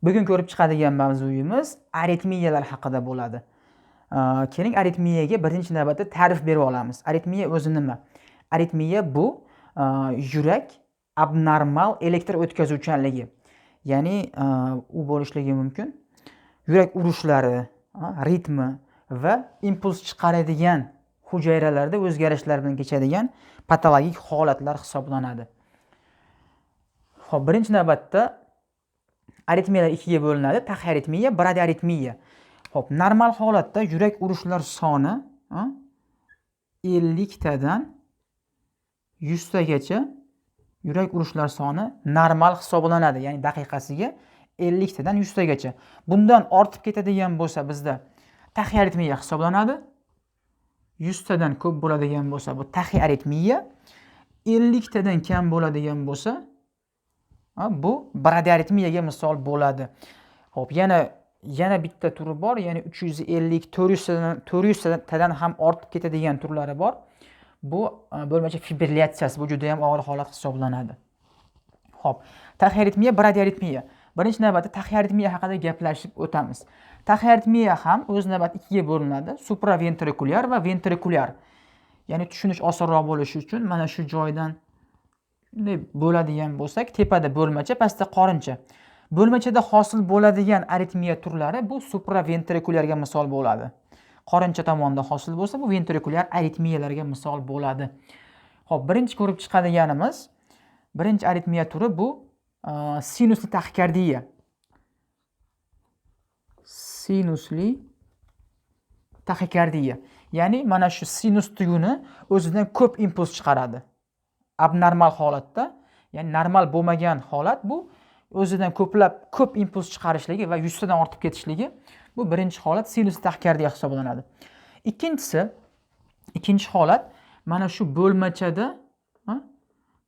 Bugun ko'rib chiqadigan mavzuyimiz aritmiyalar haqida bo'ladi. Keling, aritmiyaga birinchi navbatda ta'rif berib olamiz. Aritmiya o'zi nima? Aritmiya bu yurak abnormal elektr o'tkazuvchanligi. Ya'ni u bo'lishligi mumkin. Yurak urishlari, ritmi va impuls chiqaradigan hujayralarda o'zgarishlar bilan kechadigan patologik holatlar hisoblanadi. Xo'p, birinchi navbatda aritmiyalar ikkiga bo'linadi: taxiaritmiya, bradiaritmiya. Xo'p, normal holatda yurak urishlar soni 50 tadan 100 tagacha yurak urishlar soni normal hisoblanadi, ya'ni daqiqasiga 50 tadan 100 tagacha. Bundan ortib ketadigan bo'lsa, bizda taxiaritmiya hisoblanadi. 100 tadan ko'p bo'ladigan bo'lsa, bu taxiaritmiya. 50 tadan kam bo'ladigan bo'lsa, bu bradiaritmiyaga misol bo'ladi. Xo'p, yana bitta turi bor, ya'ni 350, 400 tadan, 400 tadan ham ortib ketadigan turlari bor. Bu bo'lmacha fibrilyatsiyasi, bu juda ham og'ir holat hisoblanadi. Xo'p, taxiaritmiya, bradiaritmiya. Birinchi navbatda taxiaritmiya haqida gaplashib o'tamiz. Taxiaritmiya ham o'z navbatida ikkiga bo'linadi: supraventrikulyar va ventrikulyar. Ya'ni tushunish osonroq bo'lishi uchun mana shu joydan shunday bo'ladigan bo'lsak, tepada bo'lmacha, pastda qorincha. Bo'lmachada hosil bo'ladigan aritmiya turlari bu supraventrikulyarga misol bo'ladi. Qorincha tomonda hosil bo'lsa, bu ventrikulyar aritmiyalarga misol bo'ladi. Xo'p, birinchi ko'rib chiqadiganimiz, birinchi aritmiya turi bu sinusli taxikardiya. Sinusli taxikardiya. Ya'ni mana shu sinus tuguni o'zidan ko'p impuls chiqaradi. Abnormal holatda, ya'ni normal bo'lmagan holat bu o'zidan ko'plab ko'p impuls chiqarishligi va 100 tadan ortib ketishligi, bu birinchi holat sinus taxikardiya hisoblanadi. Ikkinchisi, ikkinchi holat mana shu bo'lmachada,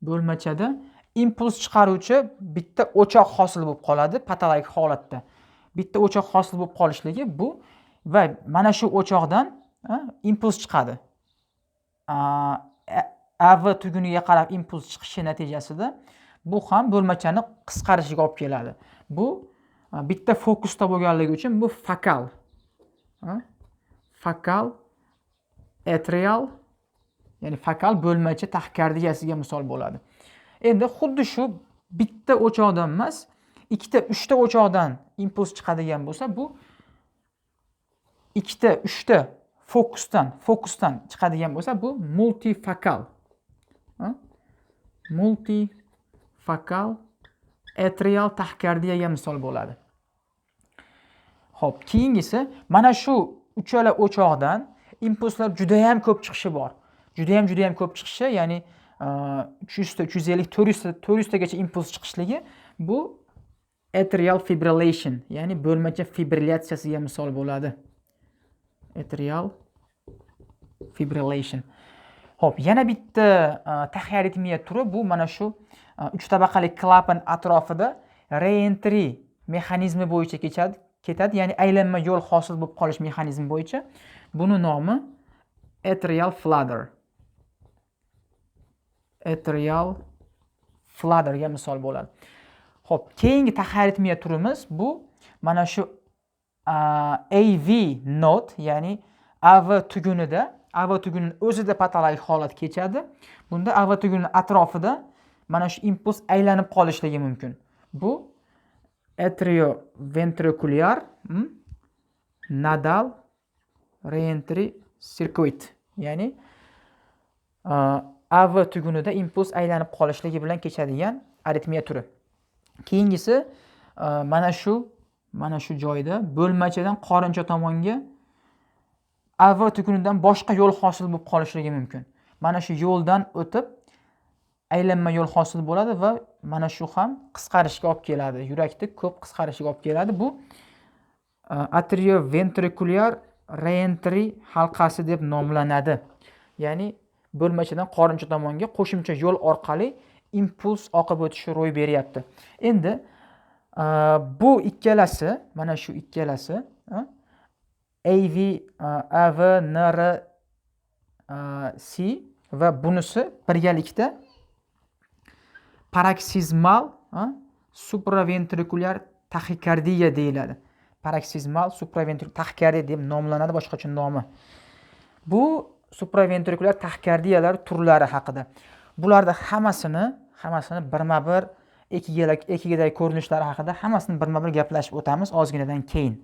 bo'lmachada impuls chiqaruvchi bitta o'choq hosil bo'lib qoladi patologik holatda. Bitta o'choq hosil bo'lib qolishligi bu va mana shu o'choqdan impuls chiqadi. AV tuguniga qarab impuls chiqishi natijasida bu ham bo'lmachani qisqarishiga olib keladi. Bu bitta fokusda bo'lganligi uchun bu fokal. Fokal atrial, ya'ni fokal bo'lmacha taxikardiyasiga misol bo'ladi. Endi xuddi shu bitta o'choqdan emas, ikkita, uchta o'choqdan impuls chiqadigan bo'lsa, bu ikkita, uchta fokusdan chiqadigan bo'lsa, bu multifokal. Multifokal atrial taxikardiyaga misol bo'ladi. Xo'p, keyingisi mana shu uchala o'choqdan impulslar juda ham ko'p chiqishi bor. Juda ham, juda ham ko'p chiqishi, ya'ni 300 ta, 350, 400 ta, 400 tagacha impuls chiqishligi bu atrial fibrillation, ya'ni bo'lmacha fibrilyatsiyasiga misol bo'ladi. Atrial fibrillation. Xo'p, yana bitta taxiaritmiya turi bu mana shu uch tabaqali klapan atrofida reentry mexanizmi bo'yicha kechadi, ketadi, ya'ni aylanma yo'l hosil bo'lib qolish mexanizmi bo'yicha. Buni nomi atrial flutter. Atrial flutterga misol bo'ladi. Xo'p, keyingi taxiaritmiya turimiz bu mana shu AV node, ya'ni AV tugunida, AV tugunining o'zida patologik holat kechadi. Bunda AV tugunining atrofida mana shu impuls aylanib qolishligi mumkin. Bu atrioventrikulyar nodal reentry circuit, ya'ni AV tugunida impuls aylanib qolishligi bilan kechadigan aritmiya turi. Keyingisi mana shu joyda bo'lmachadan qorincha tomonga AV tugunidan boshqa yo'l hosil bo'lib qolishligi mumkin. Mana shu yo'ldan o'tib aylanma yo'l hosil bo'ladi va mana shu ham qisqarishga olib keladi. Yurakni ko'p qisqarishiga olib keladi. Bu atrioventrikulyar reentry halqasi deb nomlanadi. Ya'ni bo'lmachadan qorincha tomonga qo'shimcha yo'l orqali impuls oqib o'tishi ro'y beryapti. Endi bu ikkalasi, mana shu ikkalasi AV, AV, NR, C va bunisi birgalikda paroksizmal supraventrikulyar taxikardiya deb nomlanadi. taxikardiya deyiladi. Paroksizmal supraventrikulyar taxikardiya deb nomlanadi, boshqacha nomi. Bu supraventrikulyar taxikardiyalar turlari haqida. Bularda hammasini birma-bir EKGdagi ko'rinishlari haqida hammasini birma-bir gaplashib o'tamiz ozginadan keyin.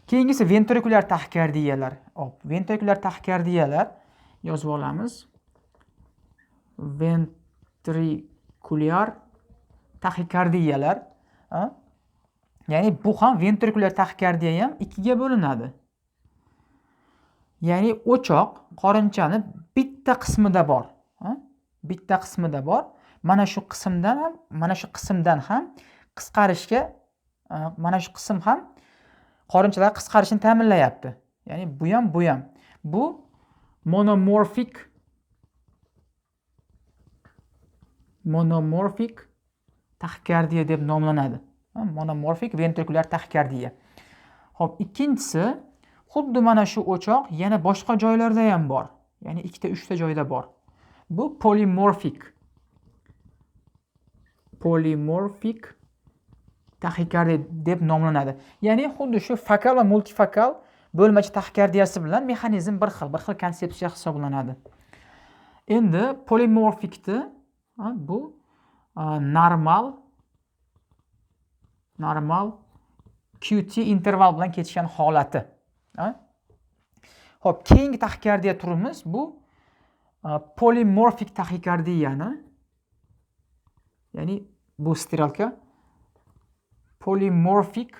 Keyingisi ventrikulyar taxikardiyalar. Hop, ventrikulyar taxikardiyalar yozib olamiz. Ventrikulyar taxikardiyalar, ya'ni bu ham ventrikulyar taxikardiya ham ikkiga bo'linadi. Ya'ni o'choq qorinchani bitta qismida bor, bitta qismida bor. Mana shu qismdan ham, mana shu qismdan ham qisqarishga, mana shu qism ham qorinchalar qisqarishini ta'minlayapti. Ya'ni bu ham, bu ham. Bu monomorfik taxikardiya deb nomlanadi. Monomorfik ventrikulyar taxikardiya. Xo'p, ikkinchisi xuddi mana shu o'choq yana boshqa joylarda ham bor. Ya'ni ikkita, uchta joyda bor. Bu polimorfik taxikardiya deb nomlanadi. Ya'ni xuddi shu fokal va multifokal bo'lmachi taxikardiyasi bilan mexanizm bir xil, bir xil konsepsiya hisoblanadi. Endi polimorfikni, bu normal QT interval bilan kechgan holati. Xo'p, keyingi taxikardiya turimiz bu polimorfik taxikardiyani, ya'ni bu strelka polimorfik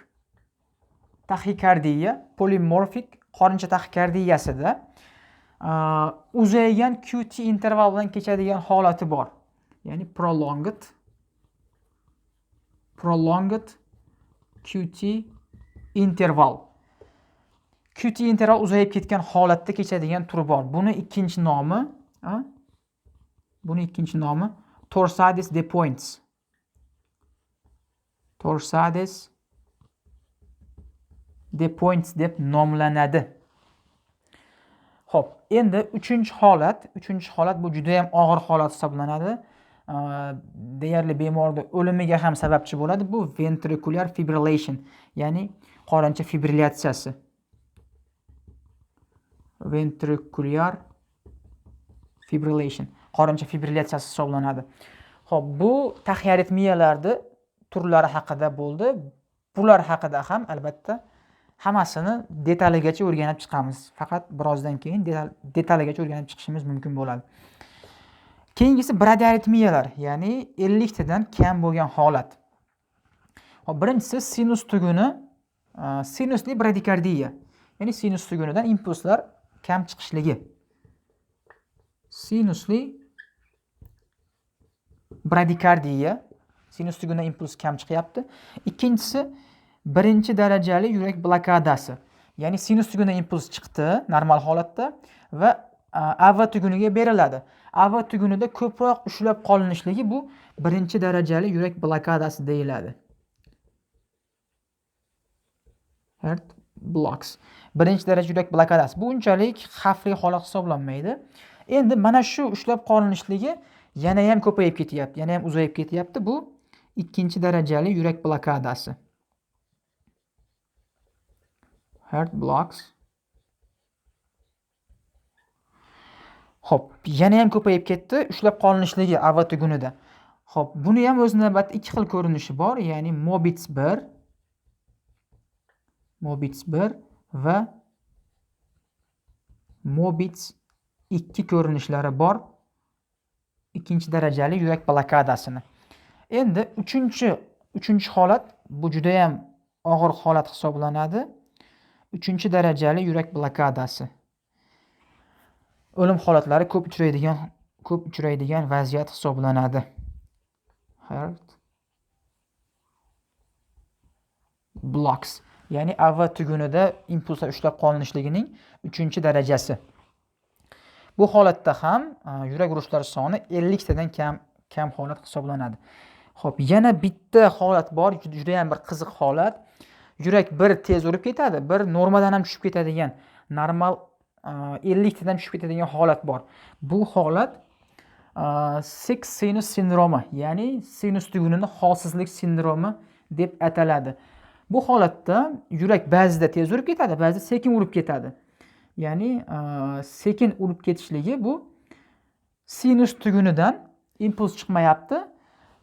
taxikardiya, polimorfik qorincha taxikardiyasida uzaygan QT interval bilan kechadigan holati bor. Ya'ni prolonged QT interval. QT interval uzayib ketgan holatda kechadigan turi bor. Buni ikkinchi nomi, buni ikkinchi nomi torsades de pointes. Torsades de pointes deb nomlanadi. Xo'p, endi uchinchi holat bu juda ham og'ir holat hisoblanadi. Deyarli bemorning o'limiga ham sababchi bo'ladi. Bu ventrikulyar fibrillation, ya'ni qorincha fibrillyatsiyasi. Ventrikulyar fibrillation, qorincha fibrillyatsiyasi hisoblanadi. Xo'p, bu taxiaritmiyalarni turlari haqida bo'ldi. Bular haqida ham albatta hammasini detaligacha o'rganib chiqamiz. Faqat birozdan keyin detaligacha o'rganib chiqishimiz mumkin bo'ladi. Keyingisi bradiaritmiyalar, ya'ni 50 tadan kam bo'lgan holat. Xo'p, birinchisi sinus tuguni, sinusli bradikardiya, ya'ni sinus tugunidan impulslar kam chiqishligi. Sinusli bradikardiya, sinus tugunidan impuls kam chiqyapti. Ikkinchisi birinchi darajali yurak blokadasi, ya'ni sinus tugunidan impuls chiqdi normal holatda va AV tuguniga beriladi. AV tugunida ko'proq ushlab qolinishligi bu birinchi darajali yurak blokadasi deyiladi. Heart blocks. Birinchi daraja yurak blokadasi. Bu unchalik xavfli holat hisoblanmaydi. Endi mana shu ushlab qolinishligi yana ham ko'payib ketyapti, yana ham uzayib ketyapti. Bu ikkinchi darajali yurak blokadasi. Heart blocks. Xo'p, yana ham ko'payib ketdi ushlab qolinishligi AV tugunida. Xo'p, buni ham o'z navbatida ikki xil ko'rinishi bor, ya'ni Mobitz 1, Mobitz 1 va Mobitz 2 ko'rinishlari bor ikkinchi darajali yurak blokadasini. Endi uchinchi holat, bu juda ham og'ir holat hisoblanadi. Uchinchi darajali yurak blokadasi. O'lim holatlari ko'p uchraydigan vaziyat hisoblanadi. Heart blocks, ya'ni AV tugunida impulslar ushlab qolinishligining uchinchi darajasi. Bu holatda ham yurak urishlari soni 50 tadan kam holat hisoblanadi. Xo'p, yana bitta holat bor, juda ham bir qiziq holat. Yurak bir tez urib ketadi, bir normadan ham tushib ketadigan, normal 50 tadan tushib ketadigan holat bor. Bu holat six sinus sindromi, ya'ni sinus tugunini holsizlik sindromi deb ataladi. Bu holatda yurak ba'zida tez urib ketadi, ba'zida sekin urib ketadi. Ya'ni sekin urib ketishligi bu sinus tugunidan impuls chiqmayapti.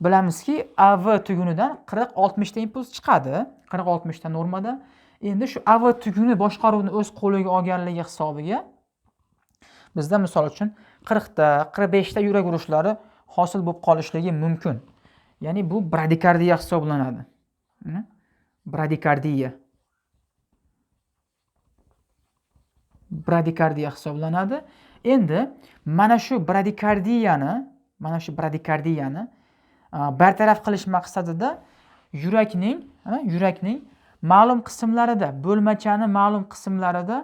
Bilamizki, AV tugunidan 40-60 ta impuls chiqadi, 40-60 ta normada. Endi shu AV tuguni boshqaruvni o'z qo'liga olganligi hisobiga bizda misol uchun 40 ta, 45 ta yurak urishlari hosil bo'lib qolishligi mumkin. Ya'ni bu bradikardiya hisoblanadi. Bradikardiya. Bradikardiya hisoblanadi. Endi mana shu bradikardiyani bartaraf qilish maqsadida yurakning ma'lum qismlarida, bo'lmachani ma'lum qismlarida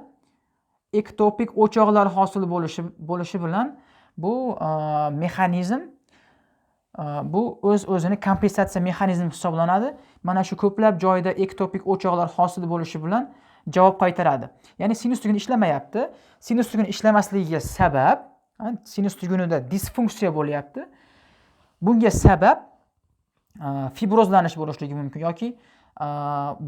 ektopik o'choqlar hosil bo'lishi bilan bu mexanizm, bu o'z-o'zini kompensatsiya mexanizmi hisoblanadi. Mana shu ko'plab joyda ektopik o'choqlar hosil bo'lishi bilan javob qaytaradi. Ya'ni sinus tuguni ishlamayapti. Sinus tuguni ishlamasligiga sabab, sinus tugunida disfunksiya bo'lyapti. Bunga sabab fibrozlanish bo'lishligi mumkin yoki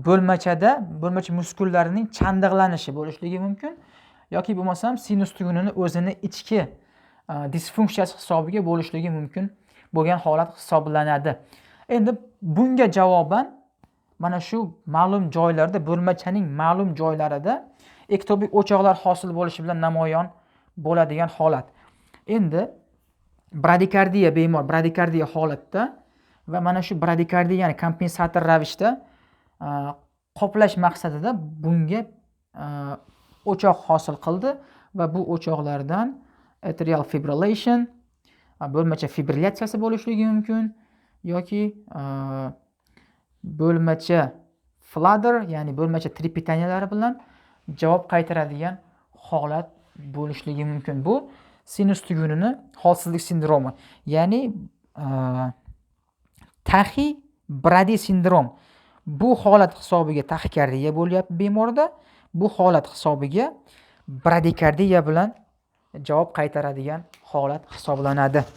bo'lmacha muskullarining chandiqlanishi bo'lishligi mumkin yoki bo'lmasam sinus tugunini o'zini ichki disfunksiyasi hisobiga bo'lishligi mumkin bo'lgan holat hisoblanadi. Endi bunga javoban mana shu ma'lum joylarda, bo'lmachaning ma'lum joylarida ektopik o'choqlar hosil bo'lishi bilan namoyon bo'ladigan holat. Endi bradikardiya, bemor bradikardiya holatda va mana shu bradikardiyani kompensator ravishda qoplash maqsadida bunga o'choq hosil qildi va bu o'choqlardan atrial fibrillation, bo'lmacha fibrillyatsiyasi bo'lishligi mumkin yoki bo'lmacha flutter, ya'ni bo'lmacha trepitaniyalari bilan javob qaytaradigan holat bo'lishligi mumkin. Bu sinus tugunini holsizlik sindromi, ya'ni taxi bradi sindrom. Bu holat hisobiga taxikardiya bo'lyapti bemorda. Bu holat hisobiga bradikardiya bilan javob qaytaradigan holat hisoblanadi.